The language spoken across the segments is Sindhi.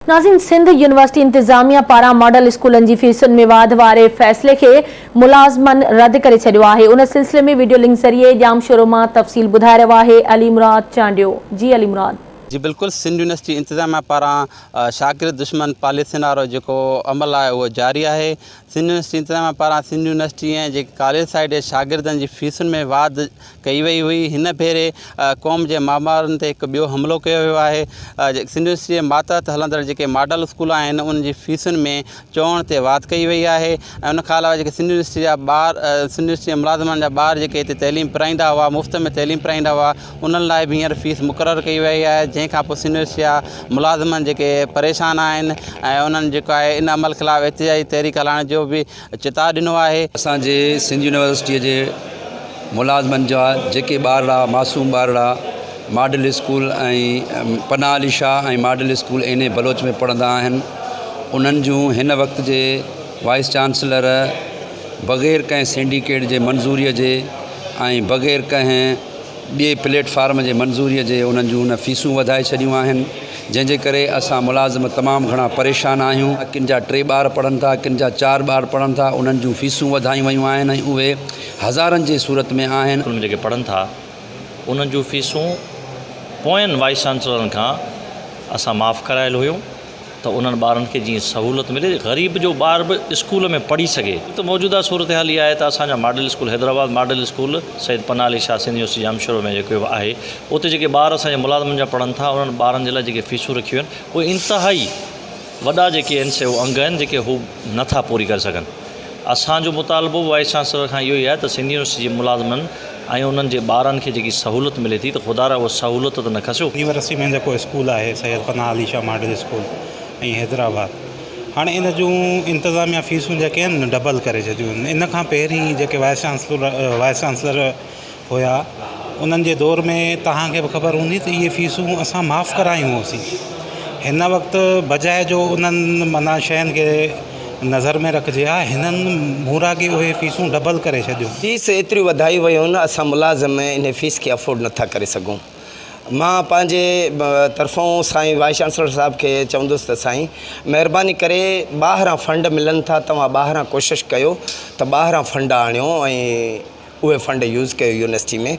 ناظرين سنڌ يونيورسٽي انتظاميا پاران ماڊل اسڪولن جي فيسن ۾ واڌ واري فيصلي کي ملازمن رد ڪري ڇڏيو آهي ان سلسلي ۾ وڊيو لنڪ ذريعي ڄامشورو مان تفصيل ٻڌائي رهيو آهي علي مراد چانڊيو جي علي مراد. جي بلڪل سنڌ يونيورسٽي انتظاميا پاران شاگرد دشمن پاليسين وارو جيڪو عمل آهي اهو جاري آهي سنڌ يونيورسٽي انتظاميا پاران سنڌ يونيورسٽي ۽ جيڪي ڪاليج سائيڊ جي شاگردن جي فيسن ۾ واڌ ڪئي وئي هئي هن ڀيري قوم جي معمارن تي هڪ ٻيو حملو ڪيو ويو آهي سنڌ يونيورسٽي جي ماتحت هلندڙ جيڪي ماڊل اسڪول آهن انهن جي فيسن ۾ چوڻ تي واڌ ڪئي وئي آهي ۽ ان کان علاوه جيڪي سنڌ يونيورسٽي جا ٻار سنڌ يونيورسٽي جي ملازمن جا ٻار جيڪي هتي تعليم پرائيندا هئا مفت ۾ تعليم پرائيندا هئا انهن لاء به هينئر فيس مقرر ڪئي وئي آهي جنهن کان پوء سنڌ يونيورسٽي جا ملازمن جيڪي پريشان آهن ۽ انهن جيڪو آهي ان عمل خلاف احتجاجي تحريڪ هلائڻ جو به چتاء ڏنو آهي. اسان جي سنڌ يونيورسٽيء جي ملازمن جا جيڪي ٻارڙا معصوم ٻارڙا model school ۽ Panah Ali Shah ۽ model school N A Baloch ۾ پڙهندا آهن انهن جون هن وقت جي وائيس چانسلر بغير ڪنهن سينڊيڪيٽ جي منظوريء جي ۽ بغير ڪنهن ٻئي پليٽ فارم جي منظوريء جي انهن جون ان فيسون وڌائي ڇڏيون آهن، جنهن جي ڪري اسان ملازم تمام گهڻا پريشان آهيون. ڪن جا ٽي ٻار پڙهن ٿا، ڪن جا چار ٻار پڙهن ٿا، انهن جون فيسون وڌايون ويون آهن ۽ اهي هزارن جي صورت ۾ آهن. اسڪول ۾ جيڪي پڙهن ٿا، انهن جون فيسون پوين وائيس چانسلرن کان اسان معاف ڪرايل هيون. ته انهن ٻارن کي جيئن سهولت ملي غريب جو ٻار به اسڪول ۾ پڙهي سگهي ته موجوده صورتحال اها آهي ته اسان جا model school Hyderabad model school Syed Panah Ali Shah Sindh university Jamshoro ۾ جيڪو آهي اتي جيڪي ٻار اسان جي ملازمن جا پڙهن ٿا انهن ٻارن جي لاء جيڪي فيسون رکيون آهن اهي انتهائي وڏا جيڪي آهن سي اهي انگ آهن جيڪي هو نٿا پوري ڪري سگهن اسان جو مطالبو وائيس چانسلر کان اهو ئي آهي ته سنڌ يونيورسٽي جي ملازمن ۽ انهن جي ٻارن کي جيڪي سهولت ملي ٿي ته خدارا اها سهولت ته نه کسيو. يونيورسٽي ۾ جيڪو اسڪول آهي سيد پناهه علي شاهه ماڊل اسڪول ۽ حيدرآباد هاڻي ان جون انتظاميا فيسون جيڪي آهن نه ڊبل ڪري ڇڏيون آهن ان کان پهرين جيڪي وائيس چانسلر وائيس چانسلر هيا انهن جي دور ۾ توهان کي به خبر هوندي ته اهي فيسون اسان معاف ڪرايون هوسين هن وقت بجاء جو انهن معنيٰ شين کي نظر ۾ رکجي ها هنن مورا کي اهي فيسون ڊبل ڪري ڇڏيون. فيس ايتريون وڌايون ويون آهن اسان ملازم انهي فيس کي افورڊ نٿا ڪري سگهون مان پنهنجي طرفون سائين وائيس چانسلر صاحب کي چوندس ته سائين مهرباني ڪري ٻاهران فنڊ ملن ٿا توهان ٻاهران ڪوشش ڪيو ته ٻاهران فنڊ آڻيو ۽ اهي فنڊ يوز ڪيو يونيورسٽي ۾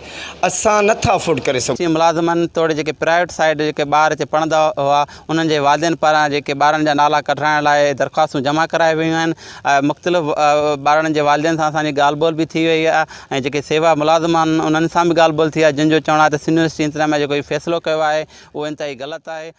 اسان نه ٿا افورڊ ڪري سگهون. ملازمن توڙي جيڪي پرائيوٽ سائيڊ جيڪي ٻار هتي پڙهندا هئا انهن جي والدين پاران جيڪي ٻارن جا نالا ڪڍرائڻ لاء درخواستون جمع ڪرايون ويون آهن مختلف ٻارڙن جي والدين سان اسان جي ڳالهه ٻولهه به ٿي وئي آهي ۽ جيڪي سيوا ملازم آهن انهن سان به ڳالهه ٻولهه ٿي آهي جن جو چوڻ آهي ته سنڌ يونيورسٽي انتظاميا جيڪو هي فيصلو ڪيو آهي اهو انتهائي غلط آهي.